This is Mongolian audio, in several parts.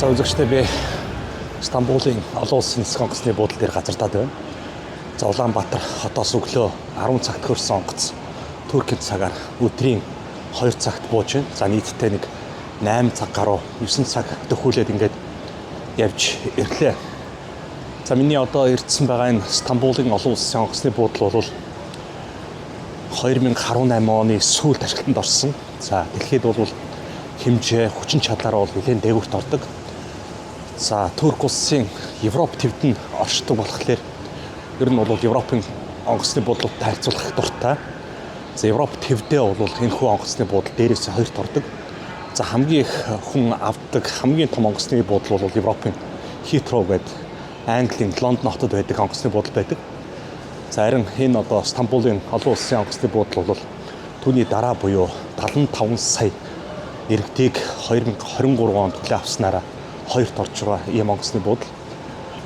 За, үзэгчдээ, би Стамбулын олон улсын нисэх онгоцны буудлын дээр газардаад байна. За, Улаанбаатар хотоос өглөө 10 цагт хөрсөн онгоц Туркийн цагаар өдрийн 2 цагт бууж байна. За, нийтдээ нэг 8 цаг гаруй, 9 цаг дөхүүлээд ингээд явж ирлээ. За, миний одоо ирдсэн байгаа энэ Стамбулын олон улсын онгоцны буудлын бол 2018 оны сүүлд ашиглалтанд орсон. За, дэлхийд бол хэмжээ, хүчин чадлаараа бол нэлээд дээгүүрт ордог. За, Турк улсын Европ твд нь оршдог болохоор ер нь бол Европын онгоцны буудлуудтай харьцуулах дуртай. За, Европ твдээ бол энэхүү онгоцны буудал дээрээс хоёрт ордог. За, хамгийн их хүн авдаг хамгийн том онгоцны буудал бол Европын Heathrow гэдэг Английн Лондон хотод байдаг онгоцны буудал байдаг. За, харин энэ одоо Стамбулын олон улсын онгоцны буудал бол түүний дараа буюу 75 сая иргэдийг 2023 онд хүлээн авснараа хоёрт орж байгаа ийм онгоцны буудал.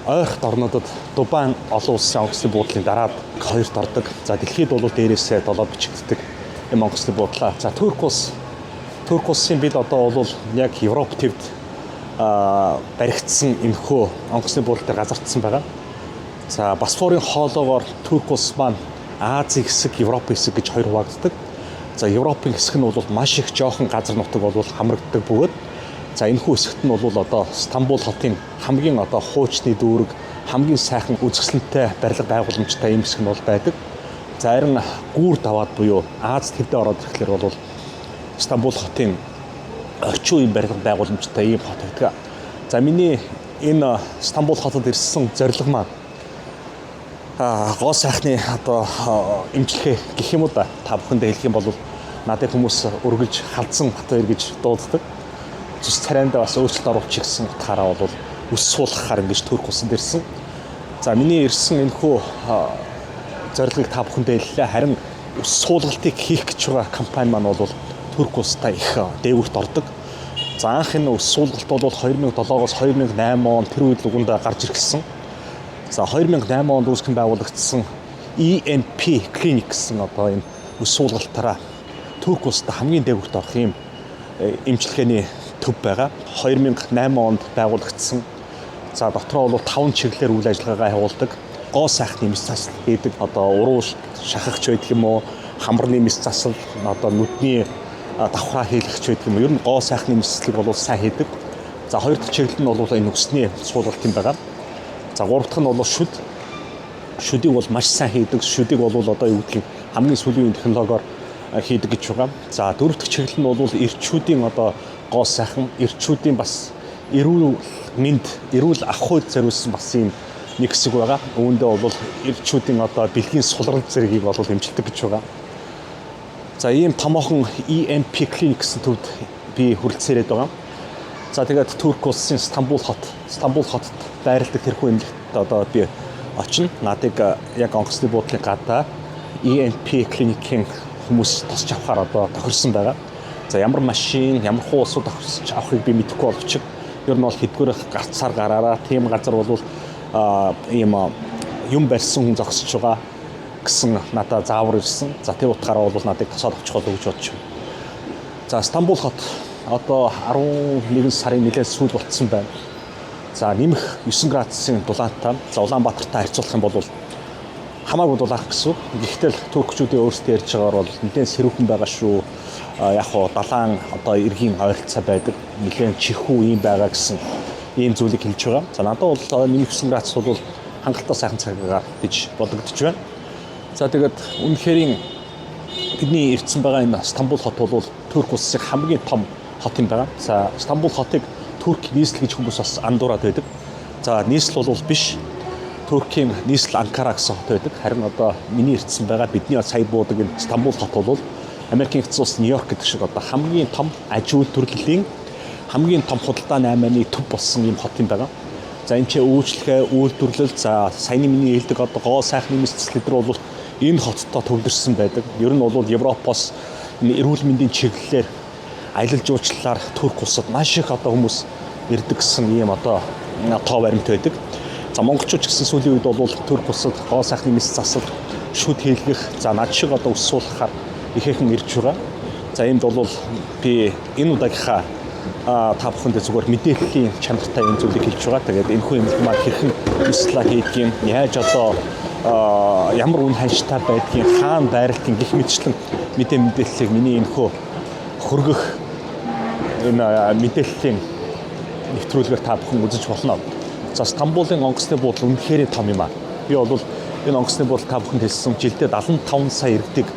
Ойрхот орнуудад Дубайн олон улсын онгоцны буудлын дараад хоёрт ордог. За, дэлхийд бол дээрээсээ долоод бичигддэг ийм онгоцны буудлаа. За, Турк улсын бид одоо бол яг Европ твд баригдсан энэхүү онгоцны буудлын дээр газардсан байгаа. За, Босфорын хоолоогоор Турк улс маань Азийн хэсэг, Европын хэсэг гэж хоёр хуваагддаг. За, Европын хэсэг нь бол маш их жоохон газар нутаг бол хамрагддаг бөгөөд, за, энэхүү хэсэгт нь бол одоо Стамбул хотын хамгийн одоо хуучны дүүрэг, хамгийн сайхан үзэсгэлэнтэй барилга байгууламжтай ийм хэсэг нь бол байдаг. За, харин гүүр даваад буюу Ази твдээ ороод ирэхлээр бол Стамбул хотын орчин үеийн барилга байгууламжтай ийм хот байдаг. За, миний энэ Стамбул хотод ирсэн зорилго маань гоо сайхны одоо эмчилгээ гэх юм уу да. Та бүхэндээ хэлэх юм бол надыг хүмүүс өргөлж Халзан Батбаяр гэж дууддаг. Зүс царайндаа бас өөрчлөлт оруулчих гэсэн утгаараа бол үс суулгахаар ингэж Турк улсанд ирсэн. За, миний ирсэн энэхүү зорилгыг та бүхэндээ хэллээ. Харин үс суулгалтыг хийх гэж байгаа компани маань бол Турк улстай их дээгүүрт ордог. За, анх энэ үс суулгалт бол 2007-оос 2008 он тэр үед лугундаа гарч ирсэн. За, 2008 онд үүсгэн байгуулагдсан EMP Clinic гэсэн одоо энэ үс суулгалтаараа Турк улсад хамгийн дээгүүрт орох юм эмчилгээний төв байгаа. 2008 онд байгуулагдсан. За, дотроо бол 5 чиглэлээр үйл ажиллагаагаа явуулдаг. Гоо сайхны мэс засал хийдэг. Одоо уруу шахагч байдаг юм уу, хамарны мэс засал, одоо нүдний давхраа хийлгэж байдаг юм уу. Ер нь гоо сайхны мэс заслыг бол сайн хийдэг. За, хоёр дахь чиглэл нь бол энэ үсний суулгалт юм байгаа. За, гурав дахь нь бол шүд. Шүдийг бол маш сайн хийдэг. Шүдийг бол одоо юу гэдгийг хамгийн сүүлийн үеийн технологиор хийдэг гэж байгаа. За, дөрөв дэх чиглэл нь бол эрчүүдийн одоо гоо сайхан, эрчүүдийн бас эрүүл мэнд, эрүүл ах хуйд зориулсан бас ийм нэг хэсэг байгаа. Үүндээ бол эрчүүдийн одоо бэлгийн сулрал зэргийг бол эмчилдэг гэж байгаа. За, ийм томоохон EMP Clinic гэсэн төвд би хүрэлцээрээд байгаа. За, тэгээд Турк улсын Стамбул хотод байрладаг тэрхүү эмнэлэгт одоо би очино. Надыг яг онгоцны буудлын гадаа EMP клиникийн хүмүүс тосч авахаар одоо тохирсон байгаа. За, ямар машин, ямар хуу улсууд тохирсож авахыг би мэдэхгүй боловч ер нь бол хэдгээрх гарцаар гараараа, тийм газар бол ийм юм барьсан хүн зогсож байгаа гэсэн надад заавар ирсэн. За, тэр утгаараа бол надыг тосоод авчих болов гэж бодож байна. За, Стамбул хот одоо 11 сарын нэлээд сүүл болцсон байна. За, нэмэх 9 градусын дулаантай. За, Улаанбаатартай харьцуулах юм бол хамаагүй дулаах гэсэн үг. Гэхдээ л туркчүүдийн өөрсдөө ярьж байгаагаар бол нэлээд сэрүүхэн байгаа шүү. Яг хоо далайн одоо эргийн ойролцоо байдаг. Нэлээд чихүү юм байгаа гэсэн ийм зүйлийг хэлж байгаа. За, надад бол нэмэх 9 градус бол хангалттай сайхан цагаар гэж бодогдож байна. За, тэгээд үнэхэрийн бидний ирсэн байгаа энэ Стамбул хот бол Турк улсын хамгийн том хот юм байна. За, Стамбул хотыг Турк нийслэл гэж хүмүүс бас андуураад байдаг. За, нийслэл бол биш. Туркийн нийслэл Анкара гэсэн хот байдаг. Харин одоо миний ирсэн байгаа, бидний сая буудаг энэ Стамбул хот бол Америкийн нэгдсэн улс Нью-Йорк гэдэг шиг одоо хамгийн том аж үйлдвэрлэлийн, хамгийн том худалдаа наймааны төв болсон юм хот юм байна. За, энэ ч үйлчлэгээ, үйлдвэрлэл, за, саяны миний хэлдэг одоо гоо сайхны мэс засал дээр бол энэ хоттой төвлөрсөн байдаг. Ер нь бол Европоос энэ эрүүл мэндийн чиглэлээр аялал жуулчлалаар Турк улсад маш их одоо хүмүүс ирдэг гэсэн ийм одоо тоо баримт байдаг. За, монголчууд ч гэсэн сүүлийн үед бол Турк улсад гоо сайхны мэс засал, шүд хийлгэх, за, над шиг одоо үс суулгахаар ихээхэн ирж байгаа. За, иймд бол би энэ удаагийнхаа Та бүхэндээ зүгээр мэдээллийн чанартай энэ зүйлийг хэлж байгаа. Тэгээд энэхүү эмнэлэг маань хэрхэн бясалгаа хийдгийг, яаж одоо ямар үн ханштай байдгийг, хаана байрлалын гэх мэтчлэн мэдээллийг миний энэхүү хөргөх энэ мэдээллийн нэвтрүүлгээр та бүхэн үзэж болно. За, Стамбулын онгоцны буудлын үнэхээр том юм аа. Би бол энэ онгоцны буудлын та бүхэнд хэлсэн, жилдээ 75 сая иргэдийг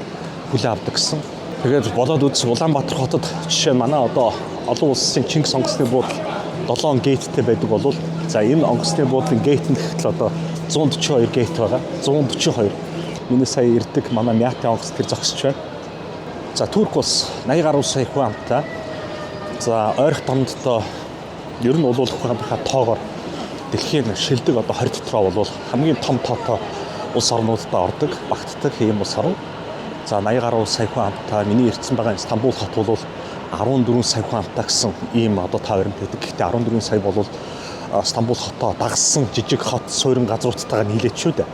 хүлээн авдаг гэсэн. Тэгээд болоод үз, Улаанбаатар хотод жишээ нь манай одоо олон улсын Чингис онгоцны буудал 7 gate тэй байдаг бол, за, энэ онгоцны буудлын gate нь гэхэл одоо 142 gate байгаа. 142. Миний сая ирдэг манай Мятын онгоц тэр зогсож байна. За, Турк улс 80 гаруй сая хүн амтай. За, ойрхон томддоо ер нь бол хүн амынхаа тоогоор дэлхийн шилдэг одоо 20 дотроо бол хамгийн том тоотой улс орнуудад ордог, багтдаг ийм улс орн. За, 80 гаруй сая хүн амтай миний ирсэн байгаа Стамбул хот бол 14 сая хүн амтай гэсэн ийм одоо тоо баримт байдаг. Гэхдээ 14 сая бол Стамбул хотоо дагсан жижиг хот суурин газруудтайгаа нийлээд шүү дээ.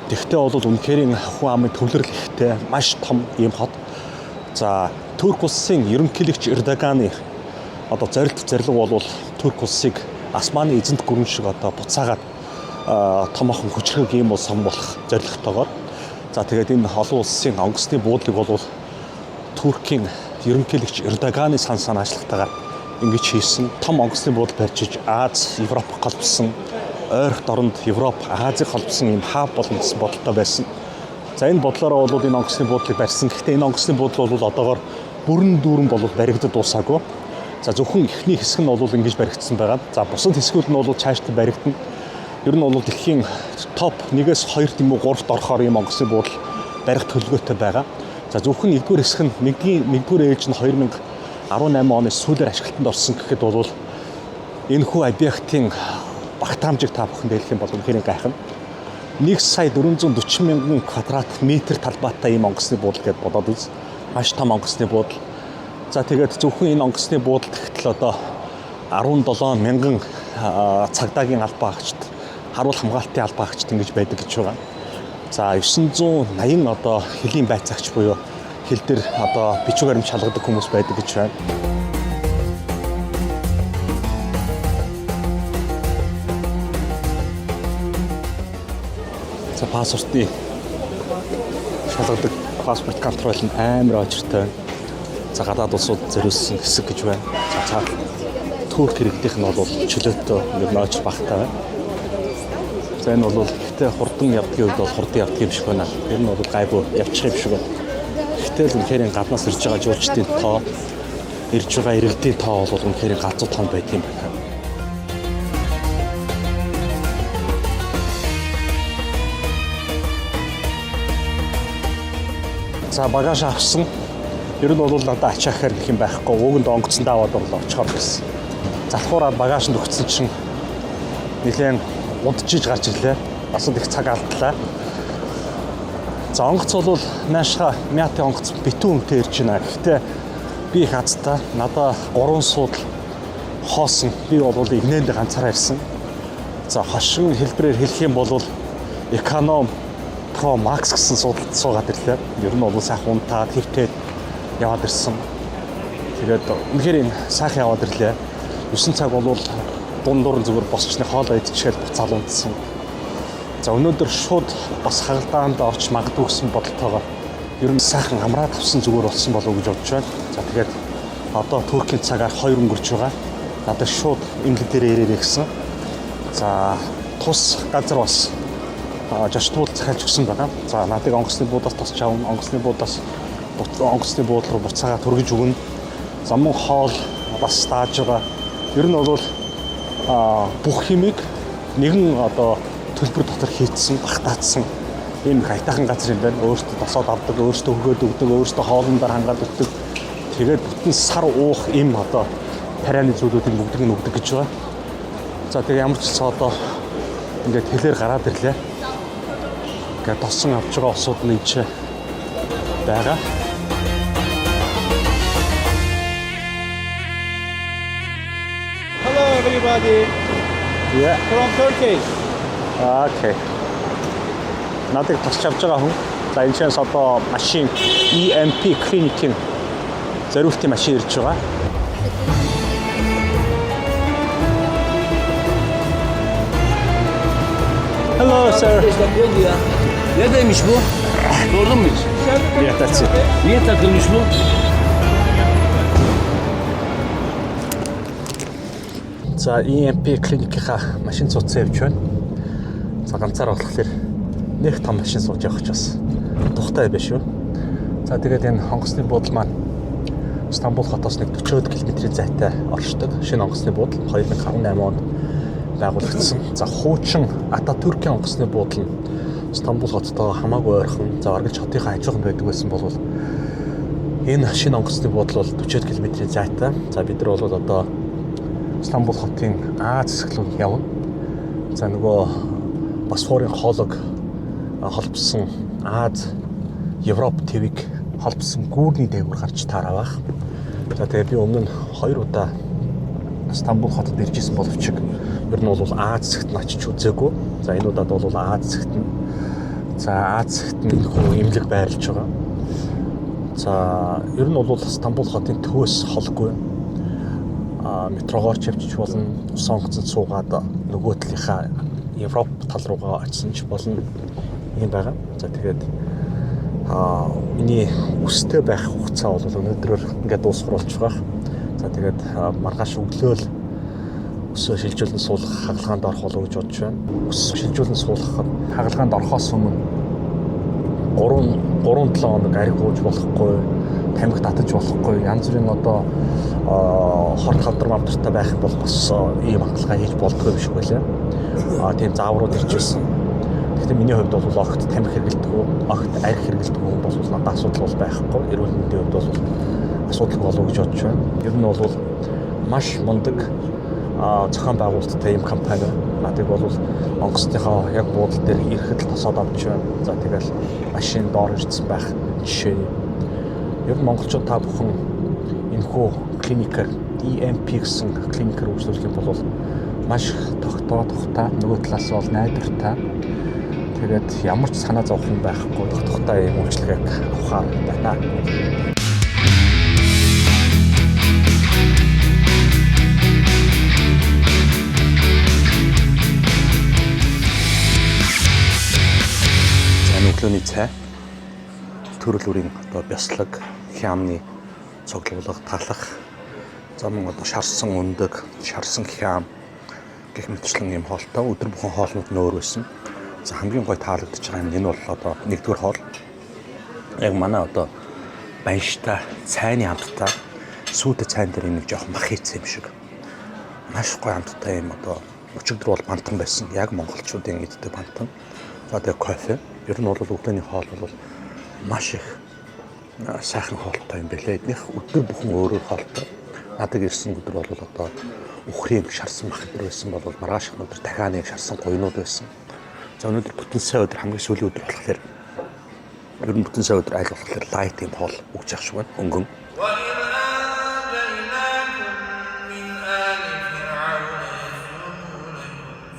Тэгэхдээ бол үнэхээр хүн амын төвлөрөл ихтэй маш том ийм хот. За, Турк улсын ерөнхийлөгч Эрдоганы одоо зорилт зорилго бол Турк улсыг Османы эзэнт гүрэн шиг одоо буцаагаад томоохон хүчрхэг ийм улс хон болох зорилготойгоор, за, тэгээд энэ олон улсын онгоцны буудлыг бол Туркийн ерөнхийлөгч Эрдоганы сан санаачлалтайгаар ингэж хийсэн. Том онгоцны буудал барьж иж Ази, Европ холбосон, ойрхот оронд Европ, Азийг холбосон ийм хаб болно гэсэн бодолтой байсан. За, энэ бодлороо бол энэ онгоцны буудлыг барьсан. Гэхдээ энэ онгоцны буудлал бол одоогоор бүрэн дүүрэн бол баригдад дуусаагүй. За, зөвхөн эхний хэсэг нь бол ингэж баригдсан байгаа. За, бусад хэсгүүд нь бол цаашдаа баригдана. Ер нь бол дэлхийн топ 1-ээс 2 юм уу 3-т орохоор ийм онгоцны буудал барих төлөвлөгөөтэй байгаа. За, зөвхөн нэгдүгээр хэсэг нь, нэгдүгээр ээлж нь 2018 оны сүүлээр ашиглалтанд орсон гэхэд бол энэхүү объектын багтаамжийг та бүхэнд хэлэх юм бол үнэхээр гайхна. 1 сая 440 мянган квадрат метр талбайтай ийм онгоцны буудал гэдээ бодоод үз. Маш том онгоцны буудал. За, тэгээд зөвхөн энэ онгоцны буудалд гэтэл одоо 17 мянган цагдаагийн албан хаагчид, харуул хамгаалтын албан хаагчид ингэж байдаг гэж байгаа. За, 980 одоо хөлийн байцаагч буюу хил дээр одоо бичиг баримт шалгадаг хүмүүс байдаг гэж байна. За, паспортын шалгадаг passport control нь амар очиртой байна. За, гадаад улсууд зориулсан хэсэг гэж байна. За, Турк иргэдийнх нь бол чөлөөтэй ер нь очир багтай байна. За, энэ бол гэхдээ хурдан явдгийн хувьд бол хурдан явдаг юм шиг байна. Ер нь бол гайгүй явчих юм шиг байна. Гэхдээ л үнэхээр гаднаас ирж байгаа жуулчдын тоо, ирж байгаа иргэдийн тоо бол үнэхээр галзуу том байдаг юм байна. За, багаж авсан. Ер нь бол надад ачаахаар гэх юм байхгүй. Ууганд онгоцонд аваад орлоо очихоор гэсэн. Залхуураад багажнд өгсөн чинь нэлээд удажиж гарч ирлээ. Бас их цаг алдлаа. За, онгоц бол наашха Мяты онгоц битүү үнэтэй ирж байна. Гэхдээ би их азтай. Надаа 3 суудал хоосон. Би бол эгнээнд ганцаараа ирсэн. За, хошин хэлбэрээр хэлэх юм бол Economy Pro Max гэсэн суудалд суугаад ирлээ. Ер нь бол сайхан унтаад хэвтээд яваад ирсэн. Тэгээд үнэхээр юм сайхан яваад ирлээ. 9 цаг бол дундуур нь зүгээр босчны хоолоо идчихэл буцаал унтсан. За, өнөөдөр шууд бас хагалдаанд орч магадгүй гэсэн бодолтойгоор ер нь сайхан амраад авсан зүгээр болсон болов уу гэж бодож байна. За, тэгээд одоо Туркийн цагаар 2 өнгөрч байгаа. Надад шууд эмнэлэг дээр ирээрэй гэсэн. За, тус газар бас зочдбол захиалж өгсөн байгаа. За, надыг онгоцны буудаас тосч авна, онгоцны буудаас онгоцны буудал руу буцаагаа түргэж өгнө. За, мөн хоол бас дааж байгаа. Ер нь бол бүх юмыг нэгэн одоо төлбөр дотор хийцсэн, багтаацсан ийм их аятайхан газар юм байна. Өөртөө тосоод авдаг, өөртөө хөгөөд өгдөг, өөртөө хоолн дээр хангаад өгдөг. Тэгээд бүтэн сар уух ийм одоо тарианы зүйлүүдийг бүгдийг нь өгдөг гэж байгаа. За, тэгээ ямар ч л одоо ингээд хэлээр гараад ирлээ. Ингээд тосон авч байгаа усууд нь энэ ч байгаа. Hello everybody from Turkey. Okay. Надыг тосч авч байгаа хүн. За, энэ чэнс одоо машин EMP клиникийн зориултын машин ирж байгаа. Sir. 5 dakika oldu ya. Neredeymiş bu? Sordun mu hiç? Yeah, that's it. Niye takılmış bu? За, EMP клиникийнхаа машин цуцсан явж байна. За, ганцаар болохоор нэг том машин сууж явах ч бас тухтай байх шүү. За, тэгээд энэ онгоцны буудал маань Стамбул хотоос нэг 40 км-ийн зайтай оршдог. Шинэ онгоцны буудал 2018 онд байгуулагдсан. За, хуучин Ататүркийн онгоцны буудал нь Стамбул хоттойгоо хамаагүй ойрхон. За, оргилж хотынхаа хажуухан байдаг байсан бол энэ шинэ онгоцны буудал бол 40 км-ийн зайтай. За, бид нар бол одоо Стамбул хотын Аз хэсэг рүү явна. За, нөгөө Босфорын хоолойг холбосон Аз, Европ твийг холбосон гүүрний дээгүүр гарч таараа байх. За, тэгээ би өмнө нь хоёр удаа Стамбул хотод ирж исэн боловч ер нь бол Аз хэсэгт нь очиж үзээгүй. За, энэ удаад бол Аз хэсэгт нь, за, Аз хэсэгт нь хүү эмнэлэг байрлаж байгаа. За, ер нь бол Стамбул хотын төвөөс холгүй, метрогоор ч явчих болно. Усан онгоцонд суугаад нөгөө талынхаа Европ тал руугаа очисон ч болно юм байгаа. За, тэгээд миний үстэй байх хугацаа бол өнөөдрөөр ингээд дуусгах болж байгаа. За, тэгээд маргааш өглөө л өсөө шилжүүлэн суулгах хагалгаанд орох болов уу гэж бодож байна. Өс шилжүүлэн суулгахад хагалгаанд орохоос өмнө 3 3 7 хоног архи ууж болохгүй, тамхи татаж болохгүй, янз бүрийн одоо хорт хавдар мавдартай байх юм бол бас ийм хангалгаа хийж болдгоо юм шиг байлаа. Тийм зааврууд ирж байсан. Гэхдээ миний хувьд бол огт тамхи хэрэглэдэг, огт архи хэрэглэдэг хүн бол надад асуудал бол байхгүй. Эрүүл мэндийн хувьд бол асуудалгүй болов гэж бодож байна. Ер нь бол маш мундаг зохион байгуулалттай ийм компани. Надыг бол онгоцныхоо яг буудал дээр ирэхэд л тосоод авч байна. За, тэгэл машин доор ирсэн байх жишээ. Ер нь монголчууд та бүхэн энэхүү клиникээр, EMP гэсэн клиникээр үйлчлүүлэх юм бол маш тогтоо тухтай, нөгөө талаас бол найдвартай. Тэгээд ямар ч санаа зовох юм байхгүй тогтохтой ийм үйлчилгээг авахаар байна. За, энэ өглөөний цай төрөл бүрийн одоо бяслаг, хяамны цуглуулга, талах, за, мөн одоо шарсан өндөг, шарсан хяам гэх мэтчлэн юм хоолтой. Өдөр бүхэн хоолнууд нь өөр байсан. За, хамгийн гой таалагдж байгаа юм энэ бол одоо нэгдүгээр хоол. Яг манай одоо банштай цайны амттай, сүйтэй цайн дээр юм нэг жоох мах хийцэн юм шиг. Маш гоё амттай юм одоо өчигдөр бол бантан байсан. Яг монголчуудын иддэг бантан. За, тэгээ кофе. Ер нь бол өглөөний хоол бол маш их сайхан хоолтой юм бэлээ. Эднийх өдөр бүхэн өөр өөр хоолтой. Надад ирсэн өдөр бол одоо үхрийн шарсан мах өдөр байсан бол маргааш өдөр дахианы шарсан гуйнууд байсан. За, өнөөдөр бүтэн сайн өдөр, хамгийн сүүлийн өдөр болохоор ер нь бүтэн сайн өдөр аль болохоор light юм хоол өгч явах шиг байна. Өнгөн. وإذ أنجيناكم من آل فرعون يسومونكم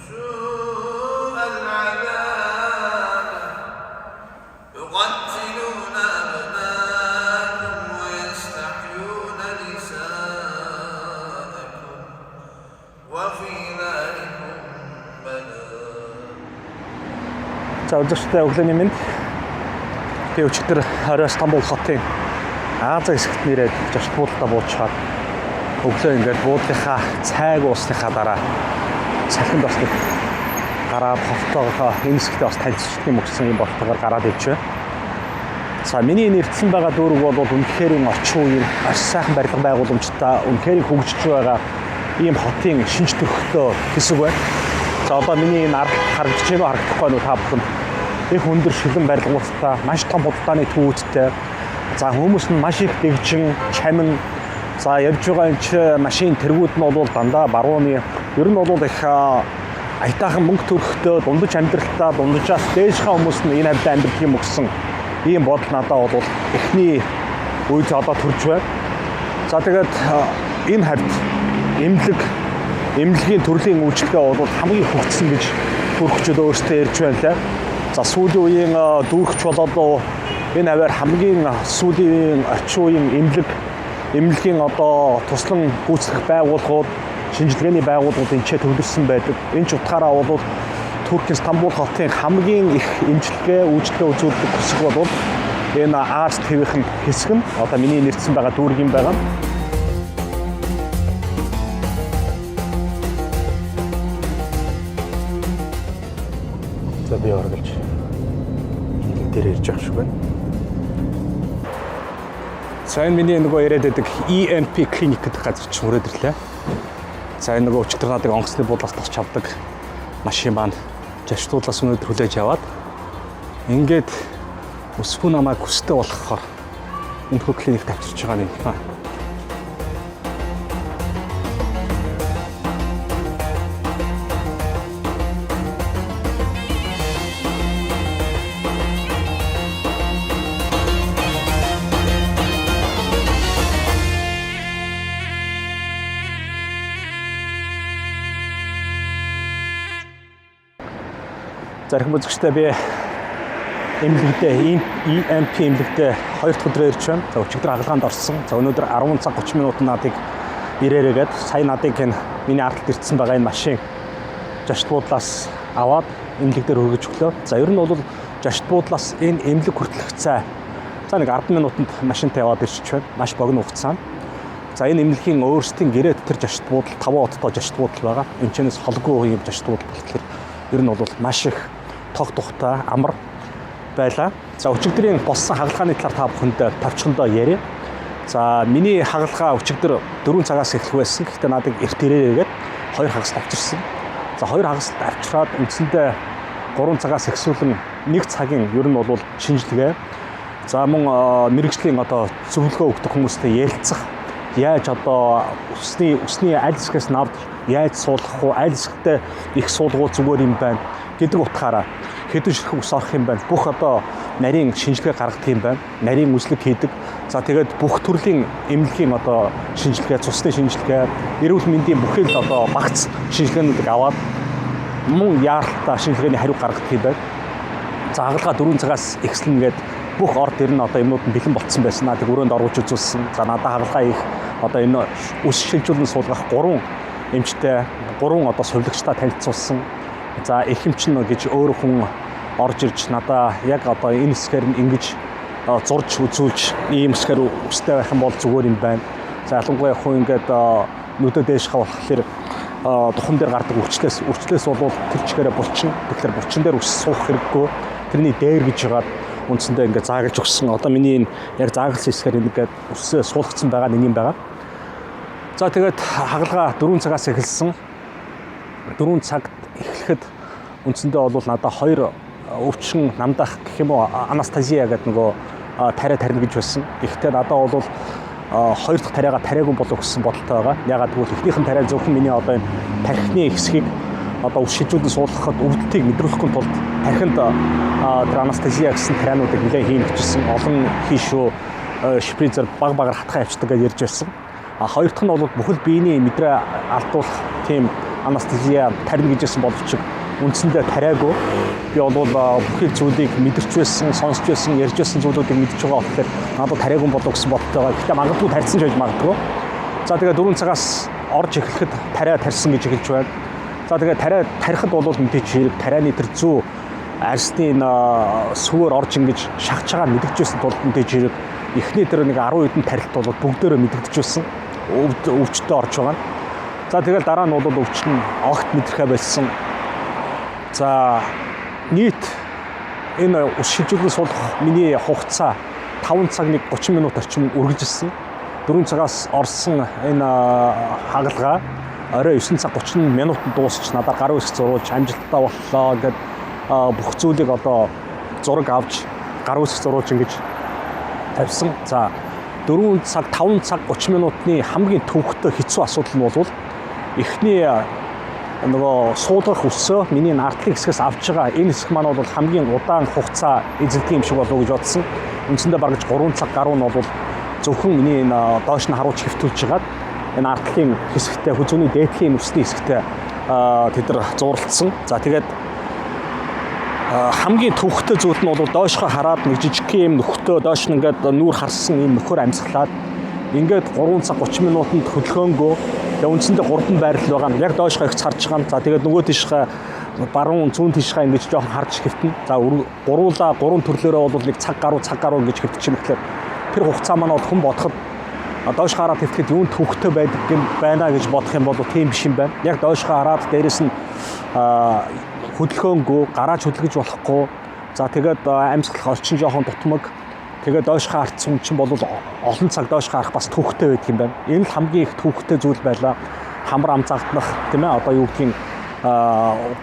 سوء العذاب يقتلون أبناءكم ويستحيون نساءكم وفي ذلكم بلاء За, үзэгчдээ, өглөөний мэнд. Би өчигдөр орой Стамбул хотын Аза хэсэгт нэрээд зочид буудалдаа буучаад өглөө ингээд буудлынхаа цайг уусныхаа дараа салхинд бас нэг гараад хотоогоо энэ хэсэгтээ бас танилцчих юм өгсөн юм болтойгоор гараад ирж байна. За, миний энэ ирсэн байгаа дүүрэг бол үнэхээр орчин үеийн маш сайхан барилга байгууламжтай, үнэхээр хөгжиж байгаа ийм хотын шинж төхөлтөө хэсэг байна. За, одоо миний энэ ард харагдаж байна уу, харагдахгүй байна уу та бүхэнд? Их өндөр шилэн барилгуудтай, маш том худалдааны төвүүдтэй. За, хүмүүс нь маш их дэгжин, чамин. За, явж байгаа энэ чи машин тэргүүд нь бол дандаа барууны, ер нь бол их аятайхан мөнгө төрхтөө, дундаж амьдралтай, дунджаас дээшхэн хүмүүс нь энэ хавьд амьдрах юм өгсөн ийм бодол надад бол эхний үед одоо төрж байна. За, тэгээд энэ хавьд эмнэлгийн төрлийн үйлчилгээ бол хамгийн хөгжсөн гэж туркчууд өөрсдөө ярьж байна лээ. За, сүүлийн үеийн дүүрэгч болоод энэ хавиар хамгийн сүүлийн үеийн орчин үеийн эмнэлгийн одоо туслан гүйцэтгэх байгууллагууд, шинжилгээний байгууллагууд энэ ч төвлөрсөн байдаг. Энэ ч утгаараа бол Туркийн Стамбул хотын хамгийн их эмчилгээ, үйлчилгээ үзүүлдэг хэсэг бол энэ Аз твийн хэсэг нь одоо миний нэрсэн байгаа дүүргийн байгаа. За би оргалж эмнэлэг дээр ирж байгаа шиг байна. За энэ миний нөгөө яриад байдаг EMP клиник гэдэг газар чинь хүрээд ирлээ. За энэ нөгөө өчигдөр надыг онгоцны буудлаас тосч авдаг машин маань жашдуулаас өнөөдөр хүлээж аваад ингээд өсвөн намайг хүстэй болохоор энэхүү клиникт авчирч байгаа юм байна. Зархим үзэгчтэй би эмнэлэгдээ EMP эмнэлэгдээ хоёр дахь өдрөө ирж байна. За өчигдөр хагалгаанд орсон. За өнөөдөр 10 цаг 30 минут надыг ирээрэгээд сая надыг энэ миний ардталд ирсэн байгаа энэ машин зочд буудлаас аваад эмнэлэг дээр хүргэж өглөө. За ер нь бол зочд буудлаас энэ эмнэлэг хүртэлх цай за нэг 10 минутанд машинтай яваад ирчих байна. Маш богино хугацаанд. За энэ эмнэлгийн өөрсдийн гэрээ дотор зочд буудал 5 оттой зочд буудал байгаа. Энд чэнэс холгүй юм зочд буудал болохоор ер нь бол маш их тог тухтай амар байлаа. За өчигдрийн болсон хагалгааны талаар та бүхэнд товчхондоо ярья. За миний хагалгаа өчигдөр 4 цагаас эхлэх байсан. Гэхдээ надад эрт ирээгээд 2 хагаст авчирсан. За 2 хагаст авчираад үндсэндээ 3 цагаас эхлүүлэн 1 цагийн ер нь бол шинжилгээ. За мөн мэрэгжлийн одоо зөвлөгөө өгдөг хүмүүстэй ярилцах, яаж одоо усны аль хэсгээс навд яаж суулгах уу, аль хэсэгтээ их суулгуу зүгээр юм байна гэдэг утгаараа хэдэн ширхэг ус орох юм байна. Бүх одоо нарийн шинжилгээ гаргадаг юм байна. Нарийн үзлэг хийдэг. За тэгээд бүх төрлийн эмнэлгийн одоо шинжилгээ, цусны шинжилгээ, эрүүл мэндийн бүхэл одоо багц шинжилгээнүүдийг аваад мөн яаралтай шинжилгээний хариу гаргадаг юм байна. За хагалгаа 4 цагаас эхэлнэ гээд бүх орд ер нь одоо юмнууд нь бэлэн болцсон байсан. Надад өрөөнд оруулж үзүүлсэн. За надад хагалгаа их одоо энэ үс шилжүүлэн суулгах 3 эмчтэй, 3 одоо сувилагчтай танилцуулсан. За их эмч нь гэж өөр хүн орж ирж надаа яг одоо энэ хэсгээр нь ингэж зурж үзүүлж ийм хэсгээр үстэй байх юм бол зүгээр юм байна. За ялангуяа хүн ингээд нүдэ дээш хавахлаар духан дээр гардаг үрчлээс болвол тэр чигээрээ булчин. Тэгэхээр булчин дээр ус суух хэрэггүй. Тэрний дээр гэж жагаад үндсэндээ ингээд заагалж өгсөн. Одоо миний энэ яг заагалсан хэсгээр ингээд үсээ суулгацсан байгаа нэг юм байгаа. За тэгээд хагалгаа 4 цагаас эхэлсэн. 4 цагт эхлэхэд үндсэндээ бол надад 2 өвчин намдаах гэх юм уу анестезия гэдэг нөгөө тариа тарина гэж байсан. Гэхдээ надад бол хоёр дахь тариагаа тариагүй болов гэсэн бодолтой байгаа. Ягаад гэвэл эхнийх нь тариа зөвхөн миний одоо энэ тархины хэсгийг одоо ус шижүүлэн суулгахад өвдөлтийг мэдрүүлэхгүй тулд тархинд тэр анестезия гэсэн тариануудыг нэлээд хийнэ гэжсэн. Олон хийшүү шприцер баг багаар хатгаа явчихдаг гэж ярьж байсан. А хоёр дахь нь бол бүхэл биений мэдрээ алдуулах тийм анестезия тарина гэжсэн боловч үндсэндээ тариагүй. Би бол бүхэл зүйлийг мэдэрч байсан, сонсч байсан, ярьж байсан зүйлүүдийг мэдж байгаа болохоор надад тариагүй болов гэсэн бодолтой байгаа. Гэхдээ магадгүй тарьсан ч байж магадгүй. За тэгээ 4 цагаас орж эхлэхэд тариа тарьсан гэж эхэлж байна. За тэгээ тариа тарихад бол мэдээч хэрэг тарианы тэр зүү арсны энэ сүвээр орж ингэж шахаж байгаа мэдэгдэжсэн тулд мэдээж хэрэг эхний тэр нэг 10 хэдэн тарилт бол бүгдээрээ мэдэгдэжсэн. Өвчтөй орж байгаа нь. За тэгэл дараа нь бол өвчин огт мэдрэхэ болсон. За нийт энэ ус шилжүүлэн суулгах миний хугацаа 5 цаг нэг 30 минут орчим үргэлжилсэн. 4 цагаас орсон энэ хагалгаа орой 9 цаг 30 минутанд дуусч надад гар үсэг зурулж амжилттай боллоо гэд бүх зүйлийг одоо зураг авч гар үсэг зурулж ингэж тавьсан. За 4 цаг 5 цаг 30 минутны хамгийн төвхтэй хэцүү асуудал нь бол эхний нөгөө суулгах өсөө миний нартлын хэсгээс авч байгаа энэ хэсэг маань бол хамгийн удаан хугацаа эзэлдэг юм шиг болов уу гэж бодсон. Үндсэндээ бараг 3 цаг гаруй нь бол зөвхөн миний энэ доош нь харуулж хэвтүүлж байгаад энэ артлын хэсэгтээ хүзүүний дээдлийн үсний хэсэгтээ тэд нар зурлцсан. За тэгээд хамгийн төвхтэй зүйл нь бол доошхоо хараад нэг жижиг юм нөхтөө доош нь ингээд нүүр харсан юм нөхөр амьсгалаад ингээд 3 цаг 30 минутанд хөдөлгөөнгөө тэгээ үндсэндээ 3 байрлал байгаа. Яг доошхоо их царж байгаа. За тэгээд нөгөө тийшхээ Баруун зүүн тийшээ ингэж жоохон харж хэвтэнэ. За, гуруула гурван төрлөөрөө бол нэг цаг гаруй, цаг гаруй ингэж хэвтчих юм гэхлээр тэр хугацаа маань бол хүн бодоход доош хараад хэвтэхэд юун төвхтэй байдаг юм байна гэж бодох юм бол тийм биш юм байна. Яг доош хараад дээрэс нь хөдөлгөөнгүй, гараач хөдөлгөж болохгүй. За, тэгээд амьсгалах орчин жоохон дутмаг. Тэгээд доош харцсан хүн чинь бол олон цаг доош харах бас төвхтэй байдаг юм байна. Энэ л хамгийн их төвхтэй зүйл байлаа. Хамар ам загднах, тийм ээ, одоо юу гэдгийг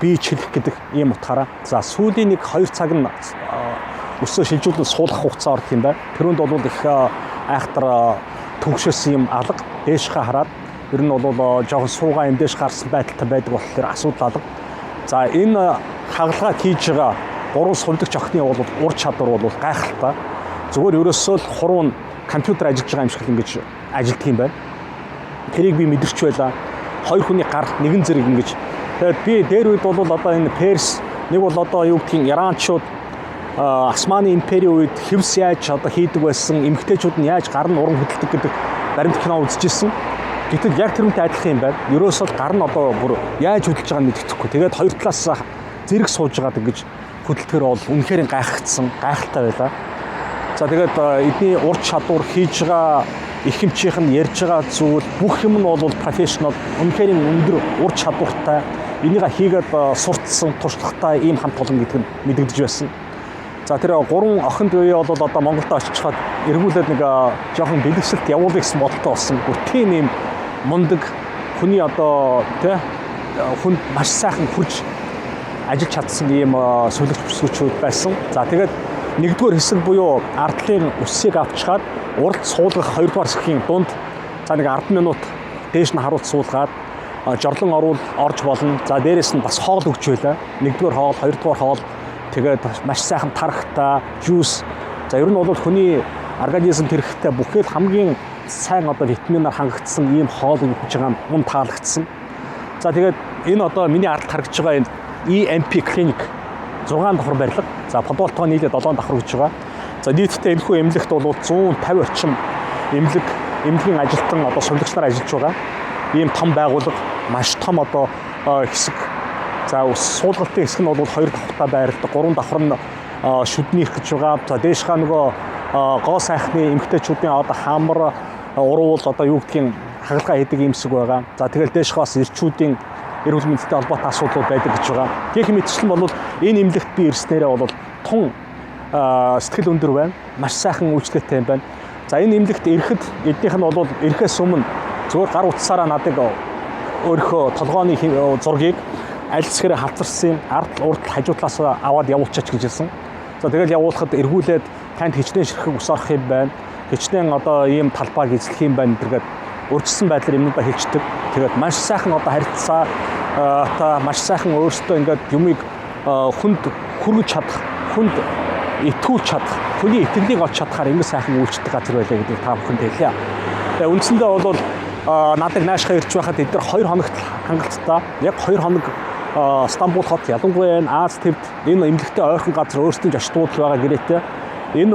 бие чилэх гэдэг ийм утгаараа. За, сүүлийн нэг 2 цаг нь өсөө шилжүүлэн суулгах хугацаа ордог юм байна. Тэрүүнд бол их айхтар төгшөөсөн юм алга, дээшхээ хараад ер нь бол жоохон суугаа юм дээш гарсан байдалтай байдаг болохоор асуудал алга. За, энэ хагалгаа хийж байгаа гурван сувилагч охины бол ур чадвар бол гайхалтай. Зүгээр ерөөсөө л хуруу нь компьютер ажиллаж байгаа юм шиг л ингэж ажилладаг юм байна. Тэрийг би мэдэрч байлаа. Хоёр хүний гар нэгэн зэрэг ингэж. Тэгээд би дээр үед бол одоо энэ Перс нэг бол одоо юу гэдгийг Иранчууд, Османы империйн үед хевс яаж одоо хийдэг байсан, эмэгтэйчүүд нь яаж гар нь уран хөдөлдөг гэдэг баримт кино үзчихсэн. Гэтэл яг тэрнтэй адилхан юм байна. Ерөөсөө л гар нь одоо бүр яаж хөдөлж байгааг нь мэдэхгүй. Тэгээд хоёр талаас зэрэг сууж байгаад ингэж хөдөлтөөр бол үнэхээр гайхагдсан, гайхалтай байлаа. За, тэгээд эдний ур чадвар, хийж байгаа эрхэмчийнх нь ярьж байгаа зүйл бүх юм нь бол professional, үнэхээр өндөр ур чадвартай, энийг хийгээд сурцсан туршлагатай ийм хамт олон гэдэг нь мэдэгдэж байсан. За, тэр гурван охинд үе бол одоо Монголд очиход эргүүлээд нэг жоохон бэлгэсэлт явуулъя гэсэн бодолтой болсон. Бүр тийм юм мундаг хүний одоо тий хүнд маш сайхан хүрж ажиллаж чадсан ийм сувилагч бүсгүүчүүд байсан. За, тэгээд нэгдүгээр хэсэг буюу ардлын үсийг авчгаад уралд суулгах хоёрдугаар хэсгийн дунд за нэг 10 минут дээш нь харуулт суулгаад жорлон оруул орж болно. За, дээрэс нь бас хоол өгч байлаа. Нэгдүгээр хоол, хоёрдугаар хоол, тэгээд маш сайхан тархтай, juice. За, ер нь бол хүний организм хэрэгтэй бүхэл хамгийн сайн одоо витаминаар хангагдсан ийм хоол өгч байгаа нь мөн таалагдсан. За, тэгээд энэ одоо миний ард харагдж байгаа энэ EMP клиник 6 давхар барилга. За, Подолтоо нийлээд 7 давхар гэж байгаа. За, нийтдээ энэхүү эмнэлэгт бол 150 орчим эмнэлгийн ажилтан, одоо сувилагч нар ажиллаж байгаа. Ийм том байгууллага, маш том одоо хэсэг. За, суулгалтын хэсэг нь бол 2 давхартай байрладаг. 3 давхар нь шүдний эрх гэж байгаа. За, дээшхаа нөгөө гоо сайхны эмгтээчүүдийн одоо хамар, уруул, одоо юу гэдгийг хагалгаа хийдэг юм шиг байгаа. За, тэгэл дээшхаа бас эрчүүдийн эрүүл мэндтэй холбоотой асуудлууд байдаг гэж байгаа. Гэх мэтчлэн бол энэ эмнэлэгт би ирснээрээ бол тун сэтгэл өндөр байна. Маш сайхан үйлчлэгтэй юм байна. За, энэ эмнэлэгт ирэхэд эднийх нь бол ирэхээс өмнө зүгээр гар утсаараа надыг өөрийнхөө толгооны зургийг аль хэсгээрээ хавцарсан юм ард, урд, хажуу талаас аваад явуулчихач гэж хэлсэн. За, тэгэл явуулахад эргүүлээд танд хичнээн ширхэг ус орох юм байна. Хичнээн одоо ийм талбайг эзлэх юм байна гэдэргээд урьдчилсан байдлаар юмнуудаа хэлцдэг. Тэгээд маш сайхан одоо харилцаа та маш сайхан өөртөө ингээд юмыг хүнд хүргэж чадах, хүнд итгүүлж чадах, хүний итгэлийг олж чадахаар ингэ сайхан үйлчлдэг газар байлаа гэдгийг та бүхэнд хэлье. Тэгээ үндсэндээ бол надад наашхаа ирж байхад эдгээр 2 хоногт хангалттай, яг 2 хоног Стамбул хот, ялангуяа энэ Ази төвд энэ эмнэлэгтэй ойрхон газар өөрсдийн зочид буудал байгаа гэрээтэй. Энэ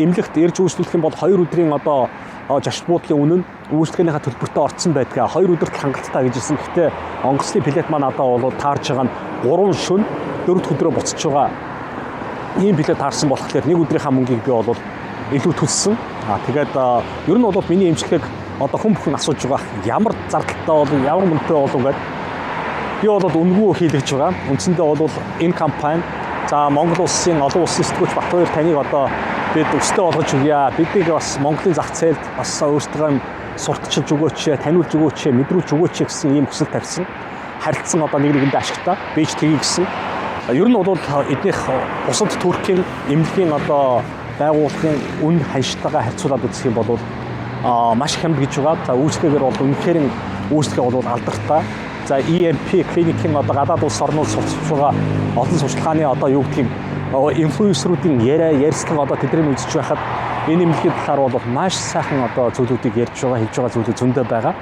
эмнэлэгт ирж үйлчлүүлэх юм бол 2 өдрийн одоо зочид буудлын үнэ нь үйлчлэгээнийхээ төлбөртөө орцсон байдгаа. 2 өдөрт хангалттай гэж хэлсэн. Гэхдээ онгоцны билет маань надад бол таарж байгаа нь 3 шөнө 4 дахь өдрөө буцаж байгаа ийм билет таарсан болохоор нэг өдрийнхаа мөнгийг би бол илүү төлсөн. А тэгээд ер нь бол миний эмчилгээг одоо хүн бүхэн асууж байгаа, ямар зардалтай болов, ямар мөнтэй болов гэдэг. Би бол үнэгүй хийлгэж байгаа. Үндсэндээ бол энэ компани за Монгол улсын олон улсын сэтгүүлч Батбаяр таныг одоо бид өстэй болгож өгье. Биднийг бас Монголын зах зээлд бас өөртөө сурталчилж өгөөч, таниулж өгөөч, мэдрүүлж өгөөч гэсэн ийм хүсэл тавьсан. Харилцсан одоо нэг нэгэндээ ашигтай. Би ч тгий гэсэн. Ер нь бол эднийх бусад Туркийн эмнэлгийн одоо байгууллагын үн ханштайгаа харьцуулаад үзэх юм бол маш хямд гэж байгаа. За, үйлчлэгээр бол үнэхээр үйлчлэгээ бол алдартай. За, EMP клиникийн одоо гадаад улс орнууд сурталчилж байгаа олон сурталчилгааны одоо юу гэдгийг инфлюенсерүүдийн яриа, ярьцлага одоо тэднийг үзэж байхад энэ эмнэлгийн талаар бол маш сайхан одоо зүйлүүдийг ярьж байгаа, хэлж байгаа зүйлүүд зөндөө байгаа.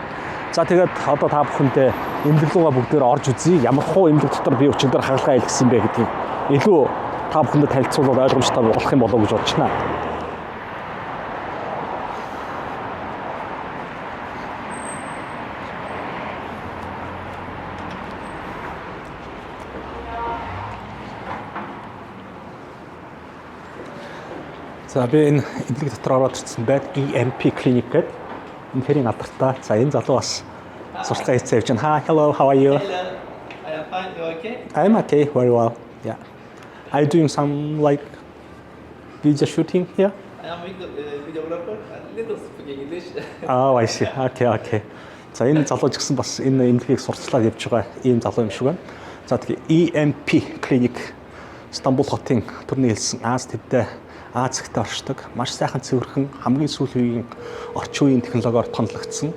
За, тэгээд одоо та бүхэндээ эмнэлэг рүүгээ бүгдээр орж үзье. Ямар хуу эмнэлэг дотор би өчигдөр хагалгаа хийлгэсэн бэ гэдгийг илүү та бүхэндээ танилцуулбал ойлгомжтой болох юм болов уу гэж бодож байна. За би энэ эмнэлэг дотор ороод ирсэн байд EMP клиник гэдэг. Энэ хэрийн алдартай. За энэ залуу бас сурталчилгаа хийцээ явж байна. Hi, hello, how are you? Hello. I am fine. You okay? I'm okay, very well. Yeah. Are you doing some like video shooting here? I am videographer. A little speaking English. Oh, I see. Okay, okay. За энэ залуу ч гэсэн бас энэ эмнэлгийг сурталчлаад явж байгаа ийм залуу юм шиг байна. За тэгээ EMP клиник Стамбул хотын төрний хэлсэн Ази твдээ Ази зэгтээ оршдог. Маш сайхан цэвэрхэн хамгийн сүүлийн үеийн орчин үеийн технологиор тонолгдсон.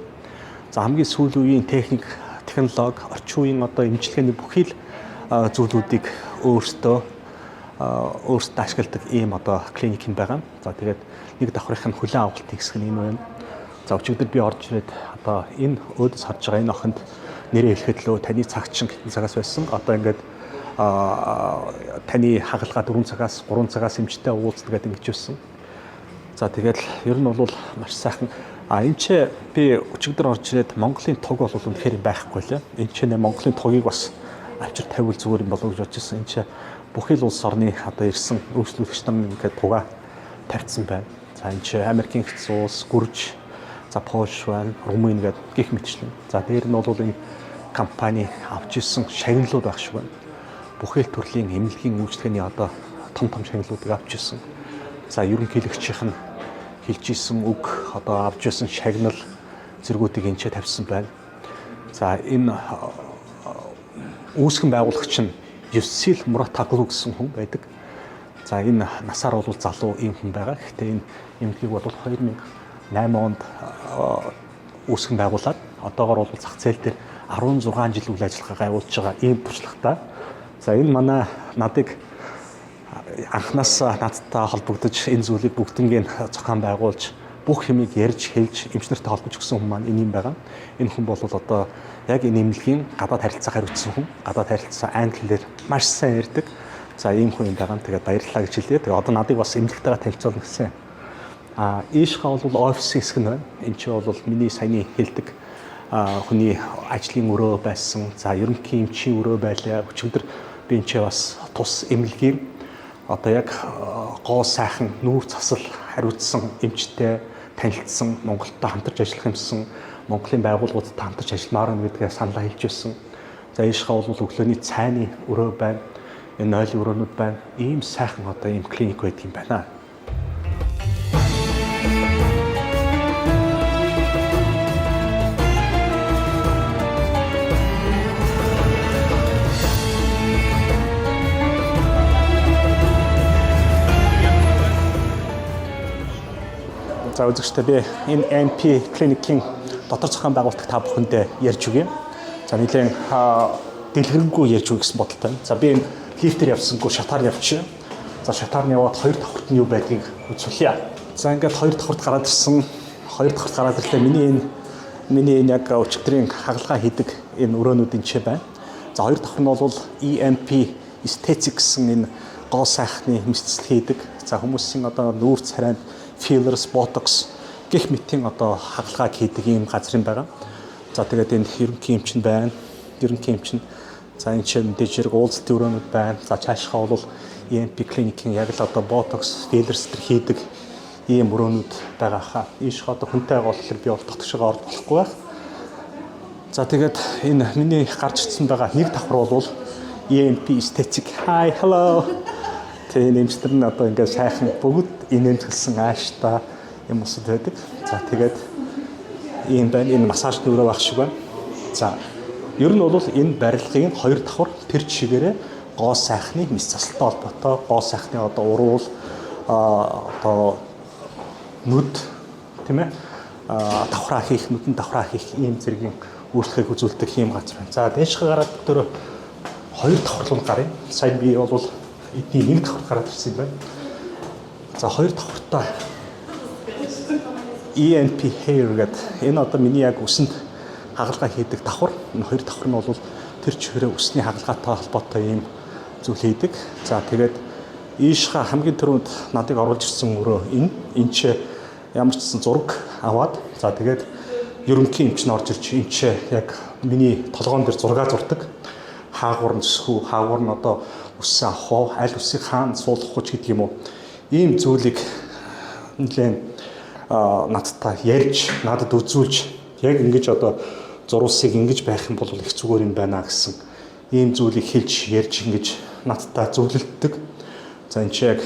За хамгийн сүүлийн үеийн техник, технологи, орчин үеийн одоо эмчилгээний бүхий л зүйлүүдийг өөртөө өөрсдөө ашигладаг ийм одоо клиник юм байгаа. За тэгээд нэг давхрынх нь хүлээн авалтын хэсэг нь энэ байна. За өчигдөр би орж ирээд одоо энэ өөдөөс харж байгаа энэ охинд нэрээ хэлэхэд лөө таны цаг чинь хэдэн цагаас байсан. Одоо ингээд таны хагалгаа 4 цагаас 3 цагаас эмчтэй уулздаг гэдэг ингэж байсан. За тэгээд ер нь бол маш сайхан. А энэ ч би өчигдөр орж ирээд Монголын туг бол үнэхээр байхгүй лээ. Энэ ч нэ Монголын тугийг бас авчир тавиул зүгээр юм болов уу гэж бодож ирсэн. Энэ ч бүхий л улс орны одоо ирсэн өөрчлөгч нар ингээд тугаа тавьсан байна. За энэ ч Америкийн хэдсэн улс, Гүрж, за Польш байна, Румын гэдэг гих мэтчлэн. За дээр нь бол энэ компани авч ирсэн шагналууд байх шиг байна. Бүхий л төрлийн эмнэлгийн үйлчилгээний одоо том том шагналуудыг авч ирсэн. За ерөнхийлөгчийнх нь хэлж исэн үг одоо авч ирсэн шагнал зэргүүдийг энэ ч тавьсан байна. За энэ үүсгэн байгуулагч нь Юсил Муратаглу гэсэн хүн байдаг. За энэ насаар бол залуу ийм хүн байгаа. Гэхдээ энэ эмнэлгийг бол 2008 онд үүсгэн байгуулад одоогор бол зах зээл дээр 16 жил үйл ажиллагаагаа явуулж байгаа ийм туршлагатай. За энэ манай надыг анханасаа надтай холбогдож энэ зүйлийг бүгднийг зохион байгуулж бүх юмыг ярьж хэлж эмч нартай холбож өгсөн хүн маань энэ юм байгаа. Энэ хүн бол одоо яг энэ эмнэлгийн гадаад харилцаа хариуцсан хүн. Гадаад харилцаа англиэр маш сайн ярьдаг. За ийм хүн юм байгаа. Тэгээд баярлалаа гэж хэлье. Тэгээд одоо надыг бас эмнэлэгтэйгээ танилцуулна гэсэн. А ийшхаа бол офисын хэсэг нь байна. Энэ чинь бол миний саяны хэлдэг хүний ажлын өрөө байсан. За ерөнхий эмчийн өрөө байлаа. Өчигдөр би энэ чинь бас тус эмнэлгийн одоо яг гоо сайхан нүүр цасал хариуцсан эмчтэй танилцсан, Монголтой хамтарч ажиллах юмсан, Монголын байгууллагуудтай хамтарч ажилламаар байна гэдгээ саналаа хэлж байсан. За ийшхаа бол өглөөний цайны өрөө байна. Энэ нойлын өрөөнүүд байна. Ийм сайхан одоо ийм клиник байдаг юм байна. За үзэгчдээ би энэ MP клиникийн дотор зохион байгуулалт та бүхэндээ ярьж өгье. За нэлээд дэлгэрэнгүй ярьж өгье гэсэн бодолтой байна. За би энэ лифтээр явсангүй шатаар явчих. За шатаар нь яваад хоёр давхарт нь юу байдгийг үзүүлье. За ингээд хоёр давхарт гараад ирсэн. Хоёр давхарт гараад ирлээ. Миний энэ яг өчигдрийн хагалгаа хийдэг энэ өрөөнүүд энэ ч байна. За хоёр давхар нь бол EMP Aesthetic гэсэн энэ гоо сайхны мэсцэл хийдэг. За хүмүүсийн одоо нүүр царайнд fillers, botox гэх мэтийн одоо хагалгааг хийдэг ийм газар юм байгаа. За тэгээд энэ ерөнхий эмч нь байна. Ерөнхий эмч нь за энэ ч мэдээж хэрэг уулзалтын өрөөнүүд байна. За цаашхаа бол EMP клиникийн яг л одоо botox, fillers төр хийдэг ийм өрөөнүүд байгаа хаа. Ийш одоо хүнтэй байгаа болохоор би бол дотгошоо орж болохгүй байх. За тэгээд энэ миний гарч ирсэн байгаа нэг давхар бол EMP Aesthetic. Hi, hello. Тэгээ нэмчтэр нь одоо ингээд сайхан бүгд инээмсэглэсэн ааштай юм усуд байдаг. За тэгээд ийм байна. Энэ массажны өрөө байх шиг байна. За ер нь бол энэ барилгын хоёр давхар тэр чигээрээ гоо сайхны мэс засалтай холбоотой гоо сайхны одоо уруул одоо нүд тийм ээ давхраа хийх нүдэн давхраа хийх ийм зэргийн үйлчлэгийг үзүүлдэг ийм газар байна. За дээшгээ гараад тэр хоёр давхар руу гаръя. Сайн би бол эдний нэг давхар гараад ирсэн юм байна. За хоёр давхартаа ENP hair гэдэг энэ одоо миний яг үсэнд хагалгаа хийдэг давхар. Энэ хоёр давхар нь бол тэр чигээр үсний хагалгаатай холбоотой ийм зүйл хийдэг. За тэгээд ийшха хамгийн түрүүнд надыг оруулж ирсэн өрөө энэ. Энэ ч ямар ч гэсэн зураг аваад за тэгээд ерөнхий эмч нь орж ирж энэ ч яг миний толгоон дээр зураг зурдаг. Хаагуур нь өсөх үү, хаагуур нь одоо үсээ авах уу, аль үсийг хаана суулгах уу ч гэдэг юм уу. Ийм зүйлийг нэлээд надтай ярьж, надад үзүүлж яг ингэж одоо зурвасыг ингэж байх юм бол их зүгээр юм байна гэсэн ийм зүйлийг хэлж ярьж ингэж надтай зөвлөлддөг. За энэ чи яг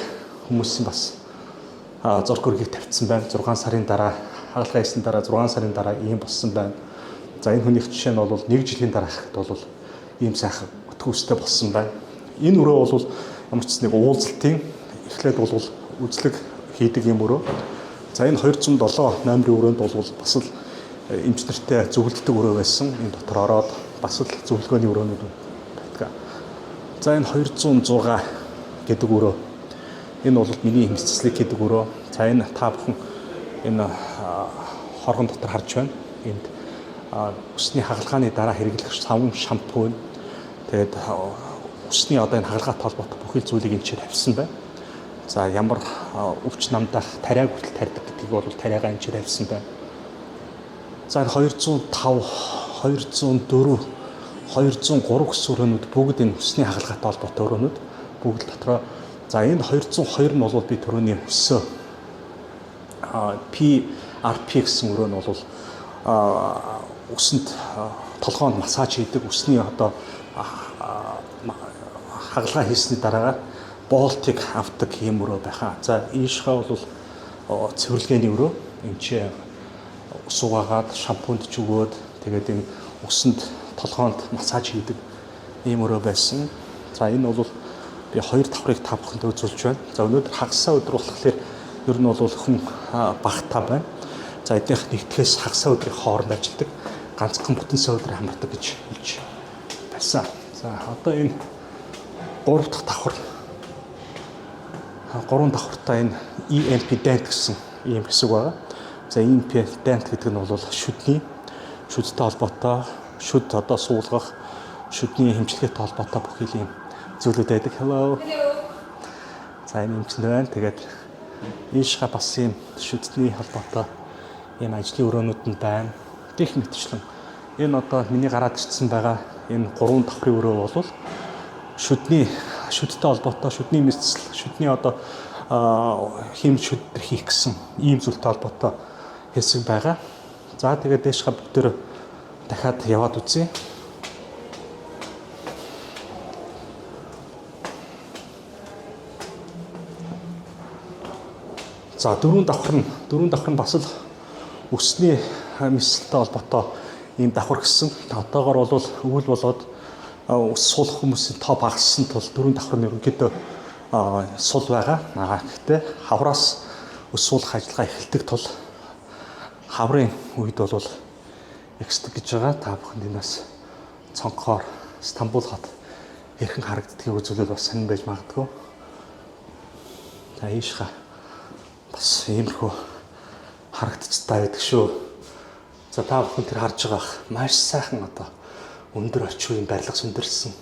хүмүүсийн бас зураг өргийг тавьчихсан байна. 6 сарын дараа хагалгаа хийсэн дараа 6 сарын дараа ийм болсон байна. За энэ хүнийх жишээ нь бол 1 жилийн дараа гэхэд бол ийм сайхан өтгөөстэй болсон байна. Энэ өрөө бол ямар ч нэг уулзалтын эхлээд бол үзлэг хийдэг юм өрөө. За энэ 207 номерын өрөөнд бол бас л эмч нартай зөвлөддөг өрөө байсан. Энэ дотор ороод бас л зөвлөгөөний өрөөнүүд байдаг. За энэ 206 гэдэг өрөө. Энэ бол миний эмчилгээ гэдэг өрөө. За энэ та бүхэн энэ хоргон дотор харж байна. Энд үсний хагалгааны дараа хэрэглэх савн шампунь тэгээд үсний одоо энэ хагалгаатай холбоотой бүхэл зүйлийг энэ ч тавьсан байна. За ямар өвч намдах тариаг хүртэл тарьдаг гэдгийг бол тариагаа энэ ч тавьсан байна. За энэ 205, 204, 203 гэсэн өрөөнүүд бүгд энэ үсний хагалгаатай холбоотой өрөөнүүд бүгд л дотроо. За энэ 202 нь бол би түрүүний өсөө PRP гэсэн өрөө нь бол үсэнд толгоонд массаж хийдэг үсний одоо хагалгаа хийсний дараагаар боолтыг авдаг юм өрөө байхаа. За ийшээ бол цэвэрлэгээний өрөө. Энд чи ус угаагаад шампунд ч өгөөд тэгээд энэ үсэнд толгоонд массаж хийдэг ийм өрөө байсан. За энэ бол би хоёр давхрыг та бүхэнд үзүүлж байна. За өнөөдөр хагасаа өдөр болохоор ер нь бол хүн багтаа байна. За эднийх нэгтгэхээс хагасаа өдрийн хооронд ажилладаг. Ганцхан бүтэн сайн өдөр хамардаг гэж хэлж байсан. За одоо энэ гурав дахь давхар гурван давхартаа энэ EMP Dent гэсэн ийм хэсэг байгаа. За EMP Dent гэдэг нь бол шүдний шүдтэй холбоотой шүд одоо суулгах шүдний хэмжлэгээтэй холбоотой бүх ийм зүйлүүд байдаг. Hello. За энэ эмчнэр байна. Тэгээд ийшээ бас ийм шүдний холбоотой ийм ажлын өрөөнүүд нь байна. Гэх мэтчлэн энэ одоо миний гараад ирсэн байгаа энэ гурван давхрын өрөө бол шүдний шүдтэй холбоотой шүдний мэсэл шүдний одоо хийм шүд төр хийх гэсэн ийм зүйлтэй холбоотой хэсэг байгаа. За тэгээд дээшгээ бүгдээр дахиад яваад үзье. За дөрвөн давхар нь бас л өсний мэсэлтэй холбоотой ийм давхар гэсэн. Одоогор бол өвөл болоод ус суулгах хүмүүсийн тоо багассан тул дөрвөн давхар нь ерөнхийдөө сул байгаа. Гэхдээ хавраас ус суулгах ажиллагаа эхэлдэг тул хаврын үед бол ихсдэг гэж байгаа. Та бүхэнд энэ бас цонхоор Стамбул хот хэрхэн харагддгийг үзүүлвэл бас сонирн байж магадгүй. За ийшээ бас иймэрхүү харагдцтай байдаг шүү. За та бүхэн тэр харж байгаа маш сайхан одоо өндөр орчин үеийн барилга сүндэрсэн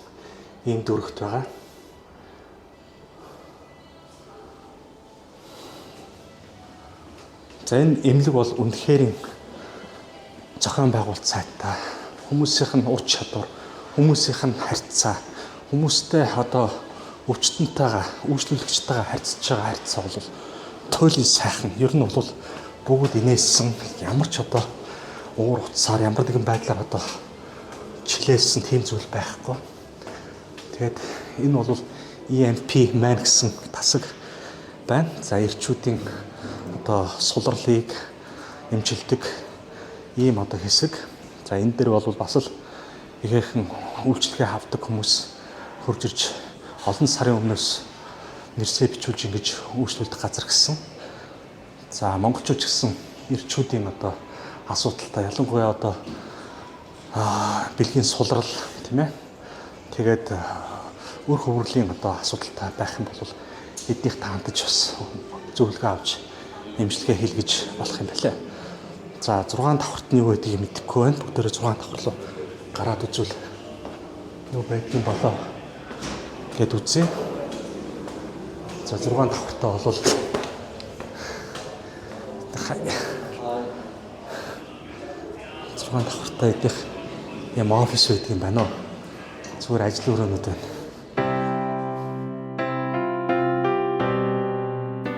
ийм дүүрэгт байгаа. За энэ эмнэлэг бол үнэхээр зохион байгуулалт сайтай. Хүмүүсийнх нь ур чадвар, хүмүүсийнх нь харьцаа, хүмүүстэй одоо өвчтөнтэйгээ, үйлчлүүлэгчтэйгээ харьцаж байгаа харьцаа бол туйлын сайхан. Ер нь бол бүгд инээсэн ямар ч одоо уур утсаар ямар нэгэн байдлаар одоо чилээсэн тийм зүйл байхгүй. Тэгээд энэ бол EMP man гэсэн тасаг байна. За эрчүүдийн одоо суларлыг эмчилдэг ийм одоо хэсэг. За энэ дээр бол бас л ихээхэн үйлчлэгээ авдаг хүмүүс хурж ирж олон сарын өмнөөс нэрсээ бичүүлж ингэж үйлчлүүлдэг газар гэсэн. За монголчууд ч гэсэн эрчүүдийн одоо асуудалтай ялангуяа одоо бэлгийн сулрал тийм ээ. Тэгээд үр хөврөлийн одоо асуудалтай байх юм бол эднийх та хандаж бас зөвлөгөө авч эмчилгээ хийлгэж болох юм байлаа. За 6 давхарт нь юу байдгийг мэдэхгүй байна. Бүгдээрээ 6 давхар руу гараад үзвэл юу байдгийг болоо гэд үзье. За 6 давхартаа бол 6 давхартаа идэх юм офис байдаг юм байна уу? Зүгээр ажил өрөөнүүд байна.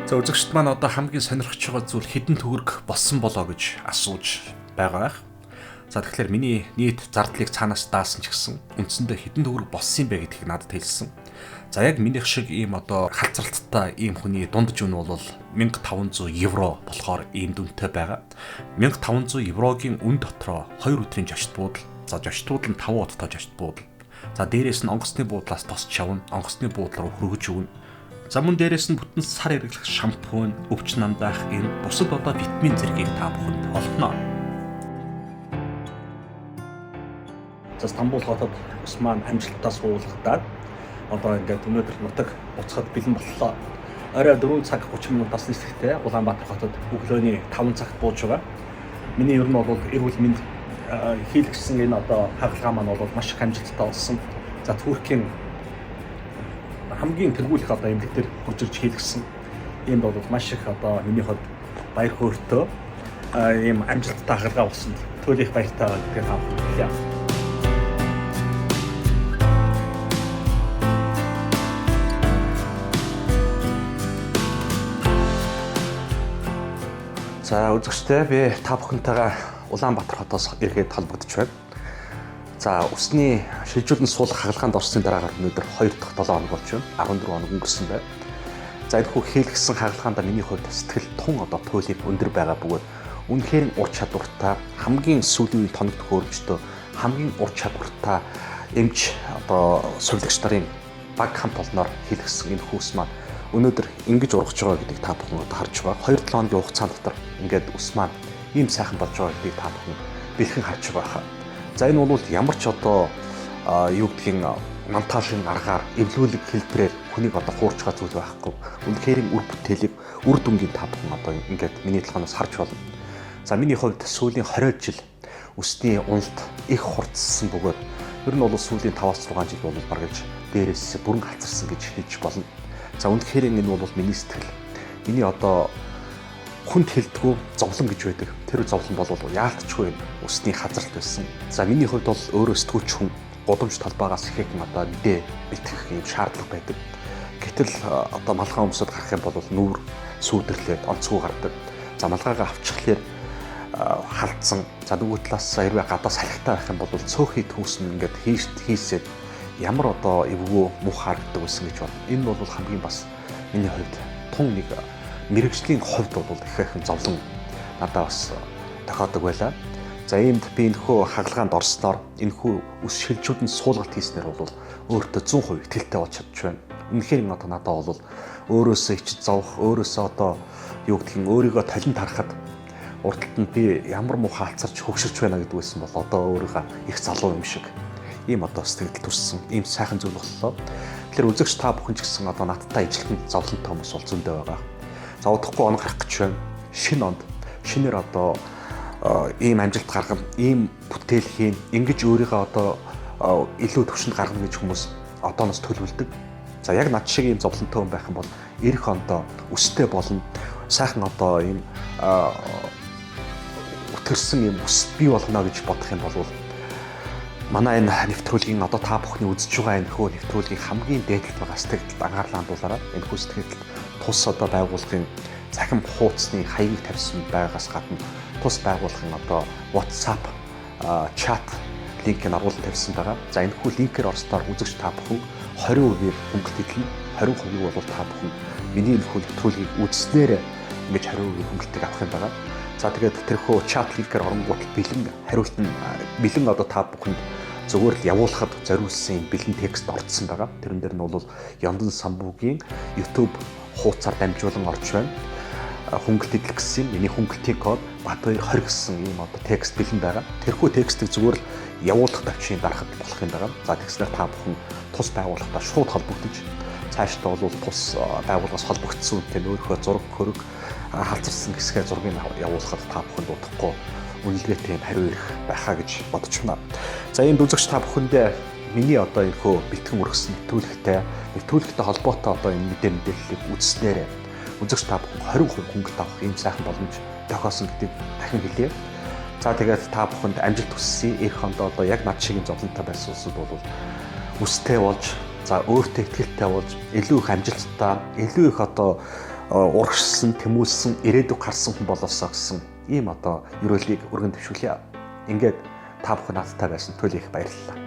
За, үзэгчд маань одоо хамгийн сонирхож байгаа зүйл хэдэн төгрөг болсон болоо гэж асууж байгаа байх. За, тэгэхээр миний нийт зардлыг цаанаас даасан ч гэсэн үндсэндээ хэдэн төгрөг болсон юм бэ гэдгийг надад хэлсэн. За, яг минийх шиг ийм одоо халцралттай ийм хүний дундаж үн бол 1500 евро болохоор ийм дүнтэй байгаа. 1500 еврогийн үн дотроо 2 өдрийн зочид буудал. За, зочид буудал нь 5 одтой зочид буудал. За, дээрээс нь онгоцны буудлаас тосч явна. Онгоцны буудлаар хөргөж өгнө. За, мөн дээрээс нь бүтэн сар хэрэглэх шампунь, өвч намдаах энэ бусад одоо витамин зэргийг та бүхэнд олно. За, Стамбул хотод ус маань амжилттай суулгадаад одоо ингээд өнөөдөр нутаг буцахад бэлэн боллоо. Орой 4 цаг 30 минутаас нисэхтэй Улаанбаатар хотод өглөөний 5 цагт бууж байгаа. Миний ер нь бол эрүүл мэнд хийлгэсэн энэ одоо хагалгаа маань бол маш их амжилттай болсон. За, Туркийн хамгийн тэргүүлэх одоо эмнэлэг дээр хурж ирж хийлгэсэн. Иймд бол маш их одоо миний хувьд баяр хөөртэй ийм амжилттай хагалгаа болсон. Туйл их баяртай гэдгийг та бүхэнд хэлье. За, үзэгчдээ, би та бүхэнтэйгээ Улаанбаатар хотоос эргээд холбогдож байна. За, үсний шилжүүлэн суулгах хагалгаанд орсны дараагаар өнөөдөр 2 дахь 7 хоног болж байна. 14 хоног өнгөрсөн байна. За, энэхүү хийлгэсэн хагалгаанд миний хувьд сэтгэл тун одоо туйлын өндөр байгаа бөгөөд үнэхээр ур чадвартай, хамгийн сүүлийн үеийн тоног төхөөрөмжтэй, хамгийн ур чадвартай эмч одоо сувилагч нарын баг хамт олноор хийлгэсэн энэ хүүс маань өнөөдөр ингэж ургаж байгаа гэдгийг та бүхэн одоо харж байгаа. 2-7 хоногийн хугацаанд дотор ингээд ус маань ийм сайхан болж байгаа гэдгийг та бүхэн бэлхэн харж байгаа. За, энэ бол ямар ч одоо юу гэдгийг монтажын аргаар, эвлүүлэг хэлбэрээр хүнийг одоо хуурч байгаа зүйл байхгүй. Үнэхээр үр бүтээлийг, үр дүнгийн та бүхэн одоо ингээд миний толгоноос харж болно. За, миний хувьд сүүлийн 20 жил үсний уналт их хурцсан бөгөөд ер нь бол сүүлийн 5-6 жил бол бараг л дээрээс бүрэн халцарсан гэж хэлж болно. За, үнэхээр энэ бол миний сэтгэл. Миний одоо хүнд хэлдэггүй зовлон гэж байдаг. Тэр зовлон бол яалтчгүй юм үсний хазралт байсан. За, миний хувьд бол өөрөө сэтгүүлч хүн гудамж талбайгаас ихэхэн одоо мэдээ бэлтгэх юм шаардлага байдаг. Гэтэл одоо малгай өмсөд гарах юм бол нүүр сүүдэрлээд онцгой гардаг. За, малгайгаа авчихлаар халдсан. За, нөгөө талаас хэрвээ гадаа салхитай байх юм бол цөөхий түүс нь ингээд хийсээд ямар одоо эвгүй мух харагддаг байсан гэж байна. Энэ бол хамгийн бас миний хувьд тун нэг мэрэгжлийн хувьд бол их зовлон надад бас тохиодог байлаа. За, иймд би энэхүү хагалгаанд орсноор, энэхүү үс шилжүүлэн суулгалт хийснээр бол өөртөө 100% итгэлтэй болж чадж байна. Үнэхээр энэ одоо надад бол өөрөөсөө ичиж зовох, өөрөөсөө одоо юу гэдгийг өөрийгөө толин тарахад урд талд нь би ямар муу хаалцарч хөгшөрч байна гэдэг байсан бол одоо өөрийгөө их залуу юм шиг ийм одоо сэтгэл төрсөн, ийм сайхан зүйл боллоо. Тэгэхээр үзэгч та бүхэн ч гэсэн одоо надтай ижилхэн зовлонтой хүмүүс бол зөндөө байгаа. За, удахгүй он гарах гэж байна. Шинэ онд шинээр одоо ийм амжилт гаргана, ийм бүтээл хийн, ингэж өөрийгөө одоо илүү төвшөнд гаргана гэж хүмүүс одооноос төлөвлөдөг. За, яг над шиг ийм зовлонтой хүн байх юм бол ирэх ондоо өстэй болно. Сайхан одоо ийм өтөрсөн ийм өс бий болгоно гэж бодох юм бол манай энэ нэвтрүүлгийн одоо та бүхний үзэж байгаа энэ хөө нэвтрүүлгийн хамгийн дээд талд байгаа сэтгэлд анхаарлаа хандуулаарай. Энэ хүү сэтгэлд тус одоо байгууллагын цахим хууцны хаягийг тавьсан байгаас гадна тус байгууллагын одоо WhatsApp чат линкийг оруулан тавьсан байгаа. За, энэ хүү линкээр орсноор үзэгч та бүхэн 20% хөнгөлт эдлэнэ. 20% бол та бүхэн миний энэ хүү нэвтрүүлгийг үзснээр ингэж 20% хөнгөлтийг авах юм байна. За, тэгээд тэрхүү чат линкээр оронгуут бэлэн хариулт нь бэлэн одоо та бүхэнд зүгээр л явуулахад зориулсан юм бэлэн текст орцсон байгаа. Тэрэн дээр нь бол Ёндон Самбугийн YouTube хуудасаар дамжуулан орж байна. Хөнгөлт эдлэх гэсэн миний хөнгөлтийн код Батбаяр 20 гэсэн ийм одоо текст бэлэн байгаа. Тэрхүү текстийг зүгээр л явуулах тавчийн дарахад болох юм байгаа. За, тэгснээр та бүхэн тус байгууллагатай шууд холбогдож, цаашдаа бол тус байгууллагаас холбогдсон үнтэй өөрийнхөө зураг, хөрөг, халзарсан хэсгээ зургийг явуулахад та бүхэнд удахгүй үнэлгээтэй юм хариу ирэх байхаа гэж бодож байна. За, ийм үзэгч та бүхэндээ миний одоо энэ хөө бэлтгэн өргөсөн нэвтрүүлэгтэй холбоотой одоо энэ мэдээллийг үзснээр үзэгч та бүхэн 20% хөнгөлт авах ийм сайхан боломж тохиосон гэдгийг дахин хэлье. За, тэгээд та бүхэнд амжилт хүсье. Ирэх онд одоо яг над шиг зовлонтой байсан улсууд бол үстэй болж, за өөртөө итгэлтэй болж, илүү их амжилттай, илүү их одоо Урагшилсан, тэмүүлсэн, ирээдүйг харсан хүн болоосоо гэсэн ийм одоо ерөөлийг өргөн дэвшүүлье. Ингээд та бүхэн надтай байсан төлөй их баярлалаа.